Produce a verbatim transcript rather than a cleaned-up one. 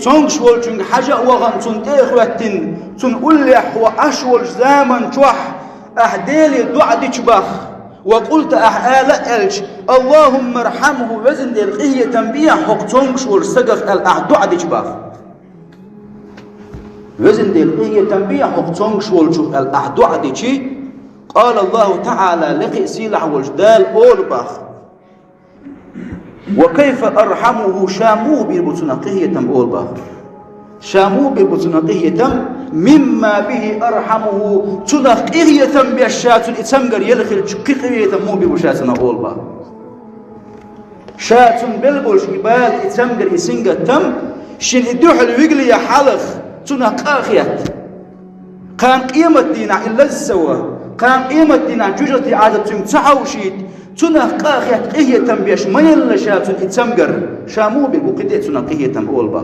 цомгуш волчуьнга хьажа а вахана, цунна тӀе а хӀоьттина, цунна уллехь хьо Ӏаш волчу заман чохь ахь Деле доӀа дича бах. Ва къулта, ахь ала а аьлча: «Аллахумма рхьамху, Везан Дела, къинхетам бехьа хӀокху цомгуш волчу стагах», аьлла, ахь доӀа дича бах. «Везан Дела, къинхетам бехьа хӀокху цомгуш волчух», аьлла, ахь доӀа дичи, къала Аллаху таӀала, лекха а сийлахь волчу Дала олу бах: «Ва кайфа архьамуху, ша муха бийр бу цунах къинхетам?» олу бах. Ша муха бийр бу цунах къинхетам? «Мимма бихи архьамуху, цунах къинхетам беш ша цунна и цамгар елла хилча, кхин къинхетам муха бийр бу ша цунах?» олу бах. Ша цунна белла болуш и бала, и цамгар, и сингаттам шена и дуьхьал вигале хьалха цунах къа а хетта. Кхана къематдийнахь и лаза ца ван, кхана къематдийнахь жоьжахатин Ӏазап цуьнга ца хьовшийта, цунах къа а хетта, къинхетам беш ма елла ша цунна и цамгар, ша муха бийр бу кхин тӀе цунах къинхетам олу бах.